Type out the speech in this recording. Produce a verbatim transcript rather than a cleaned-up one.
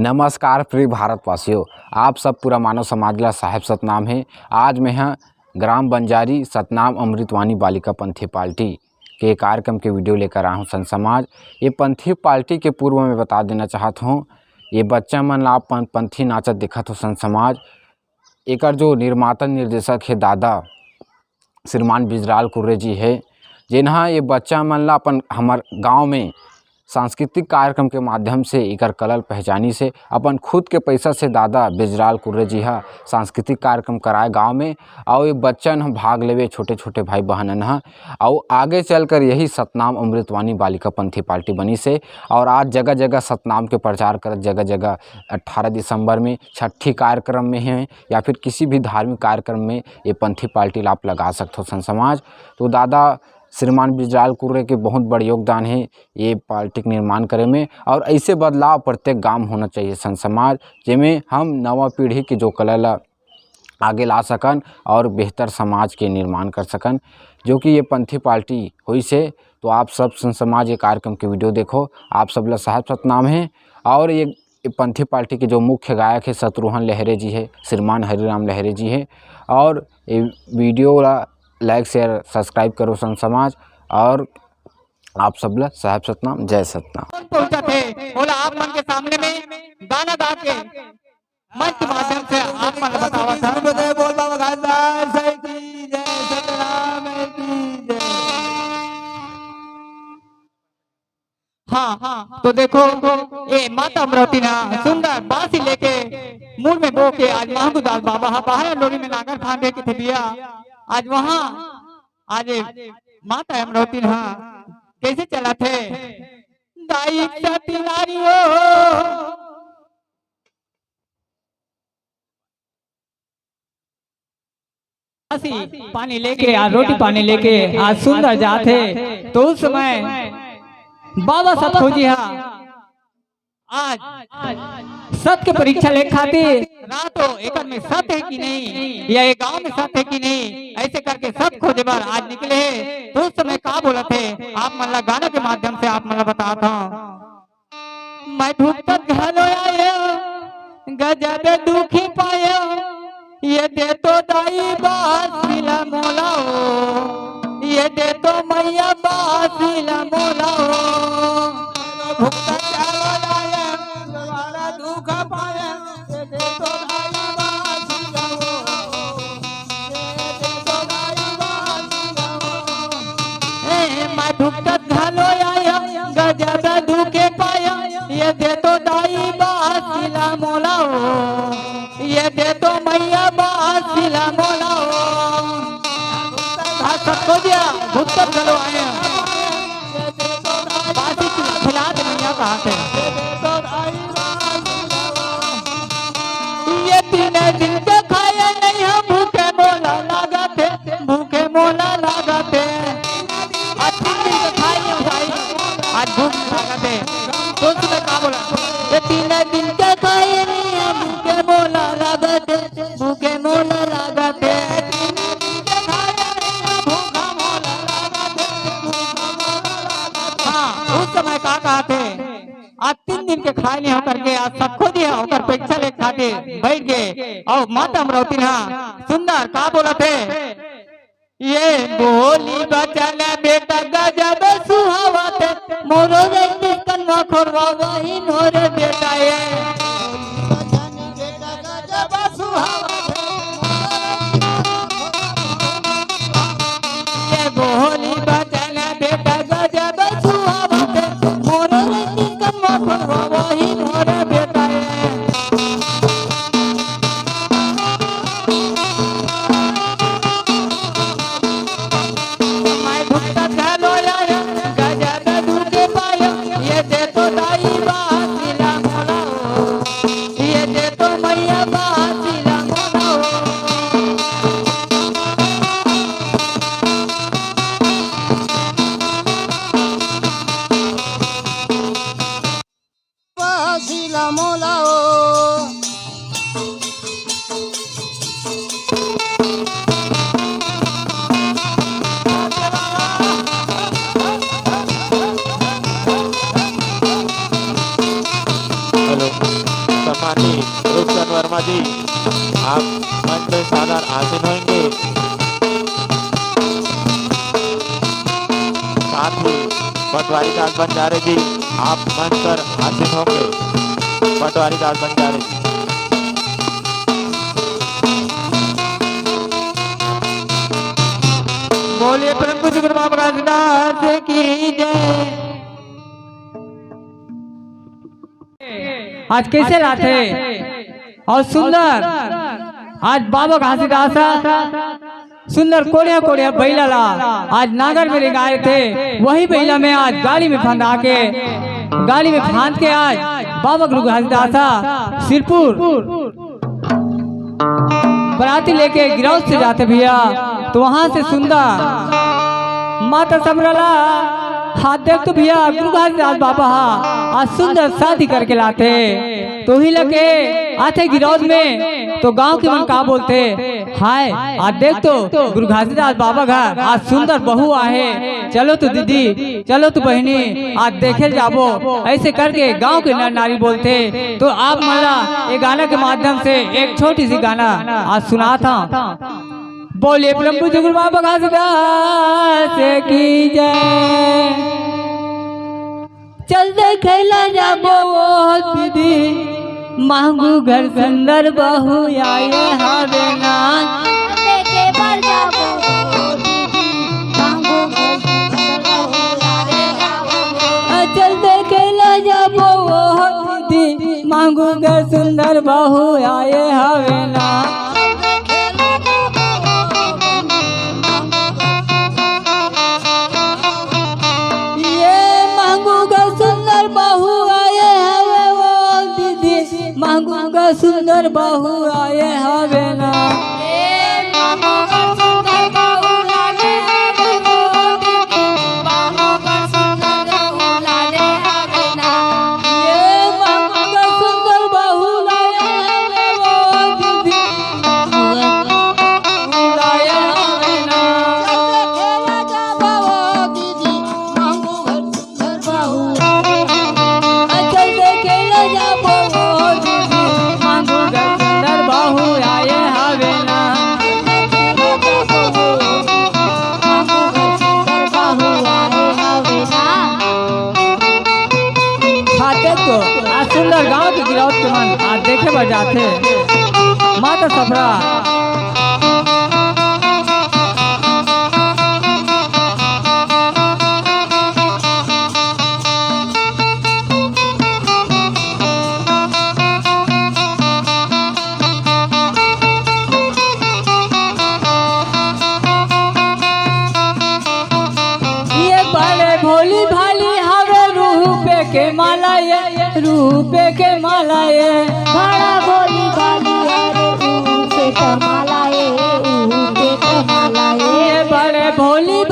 नमस्कार प्रिय भारतवासियों, आप सब पूरा मानव समाज ला साहेब सतनाम हे। आज मैं ह ग्राम बंजारी सतनाम अमृतवाणी बालिका पंथी पार्टी के कार्यक्रम के वीडियो लेकर आया हूँ संत समाज। ये पंथी पार्टी के पूर्व में बता देना चाहत हूँ, ये बच्चा मन ला आप पं-, पंथी नाचत देखत हो संत समाज, एकर जो निर्माता निर्देशक हे दादा श्रीमान बिजराल कुर्रे जी हे, जेन ह ये बच्चा मन ला अपन हमर गांव में सांस्कृतिक कार्यक्रम के माध्यम से एकर कला ल पहचानिस हे। अपन खुद के पैसा से दादा बिजराल कुर्रे जी ह सांस्कृतिक कार्यक्रम कराए गांव में, अउ ये बच्चन ह भाग लेवे, छोटे-छोटे भाई बहनन ह, अउ आगे चलकर यही सतनाम अमृतवाणी बालिका पंथी पार्टी बनिस हे। अउ आज जगह-जगह सतनाम के प्रचार करत, जगह-जगह अट्ठारह दिसंबर में छठी कार्यक्रम में हे या फिर किसी भी धार्मिक कार्यक्रम में ये पंथी पार्टी ला आप लगा सकथो संत समाज। तो दादा श्रीमान बिजराल कुर्रे के बहुत बड़ योगदान हे ये पार्टी के निर्माण करे में, अउ ऐसे बदलाव प्रत्येक गांव में होना चाहिए संत समाज, जेमे हम नवा पीढ़ी के जो कला ला आगे ला सकन अउ बेहतर समाज के निर्माण कर सकन, जो कि ये पंथी पार्टी होइस हे। तो आप सब संत समाज ये कार्यक्रम के वीडियो देखो, आप सब ला साहेब सतनाम हे। अउ ये, ये पंथी पार्टी के जो मुख्य गायक हे शत्रुघ्न लहरे जी हे, श्रीमान हरिराम लहरे जी हे, अउ ये वीडियो ला like, share, subscribe करो संत समाज, अउ आप सब ला साहेब सतनाम, जय सतनाम। पहुंचा थे, बोला आप मन के सामने में गाना गा के मंच के माध्यम से आप मन ला बतावत हन। बोल बाबा खानदान साईं की जय, सतनाम की जय। हाँ, हाँ, तो देखो, ये माता अमरौती ना सुंदर बांसी लेके मुड़ में बो के आज महंगू दास बाबा हा बाहर डोरी में नांगर फांदे के थे भैया। आज वहाँ, आज ये माता अमरौती ना कैसे चला थे? दाई सती नारी हो। बांसी पानी लेके, आज रोटी पानी लेके आज सुंदर जात हे। तो उस समय बाबा सत खोजी हा आज सत के परीक्षा ले खातिर रातो एकर में सत हे कि नहीं, या ये गांव में सत हे कि नहीं, ऐसे करके सत खोजे बर आज निकले हे। तो उस समय का बोलत हे, आप मन ला गाना के माध्यम से आप मन ला बतात हंव। मैं भुगतत घलो आयो, गजब दुखी पायो, ये दे तो दाई बांसी ला मोला हो, ये दे तो मैया बांसी ला मोला हो। भुगतत घलो आयो, बड़ा दुख पायो, ये दे तो दाई बांसी ला मोला हो। ए, मैं भुगतत घलो आया, गजब दुखे पाया, ये दे तो दाई बांसी ला मोला हो, ये दे तो मैया बांसी ला मोला हो। हाँ, सबको दिया, भुगतत घलो आया। बांसी खिला दे मैया कहा थे। ये तीन दिन के खाए नहीं हम, भूखे मोला लागत हे, भूखे मोला लागत हे। आज तीन दिन के खाए नहीं हम भाई, आज भूख लागत हे। तो सुबह का बोला? ये तीन दिन के खाए नहीं हम, भूखे मोला लागत हे, भूखे मोला लागत हे। हाँ, उस समय का कहा थे? आज तीन दिन के खाए नहीं हो करके आज सबको दिया ओकर परीक्षा ले खातिर बैठ गए। अउ माता अमरौती ना सुंदर का बोलत हे, ये बोली बचन बेटा गजब सुहावत, मोरो रे किसकन मखोरवा वही मोरे बेटा। ये बोली बचन बेटा गजब सुहावत, ये बोली बचन बेटा गजब सुहावत, मोर रे किसकन मखोरवा वही मोर बेटा। मैं भुगतत घलो आया, गजब दुख पाया, ये दे तो दाई बांसी ला मोला। सागर आसीन होंगे। साथ ही पटवारी दास बंजारे जी आप मंच पर आसीन होंगे। पटवारी दास बंजारे जी। बोलिए परम पूज्य गुरु बाबा घासीदास की जय। आज कैसे लाथे और सुंदर, आज बाबा घासीदास सुंदर कोड़िया कोड़िया बैला ला आज नागर में रिंगाए थे, वही बैला में आज गाड़ी में फंदा के, गाड़ी में फांद के आज बाबा गुरु घासीदास सिरपुर बराती लेके गिरौद से जाते भैया, तो वहां से सुंदर माता सबरला हाथ देख तो भैया गुरु घासीदास बाबा हा आज सुंदर शादी करके लाथे, तो ही लगे आथे गिरौद में तो गांव के मन का बोलते, हाय आज देख तो गुरु घासीदास बाबा घर आज सुंदर बहू आहे, चलो तो दीदी, चलो तो बहिनी, आज देखे जाबो। ऐसे करके गांव के नर नारी बोलथे। तो आप मन ला ये गाना के माध्यम से एक छोटी सी गाना आज सुनात हंव। बोले प्रभु जुगुल बाबा घासीदास की जय। चल देखे ला जाबो ओ दीदी, मांगू घर सुंदर बहू आए हवे ना। देखे बर जाबो ओ दीदी, मांगू घर सुंदर बहू आए हवे ना। चल देखे ला जाबो ओ दीदी, मांगू घर सुंदर बहू आए हवे ना। ये मांगू घर सुंदर बहू आए हवे ओ दीदी, मांगू घर सुंदर बहू आए हवे ना। ये मांगू घर सुंदर बहू आए हवे ओ दीदी, मांगू घर सुंदर बहू आए हवे ना। ये मांगू घर सुंदर बहू आए हवे ओ दीदी, मांगू घर सुंदर बहू आए हवे ना। हाँ, देख तो, आज सुंदर गांव के गिरौद के मन आज देखे बर जाथे। माता सफरा। ये बड़े भोली भाली हवे रूपे के माला ये, रूपे के माला ये। बड़ा भोली भाली हवे रूपे के माला ये, रूपे के माला ये। ये बड़े भोली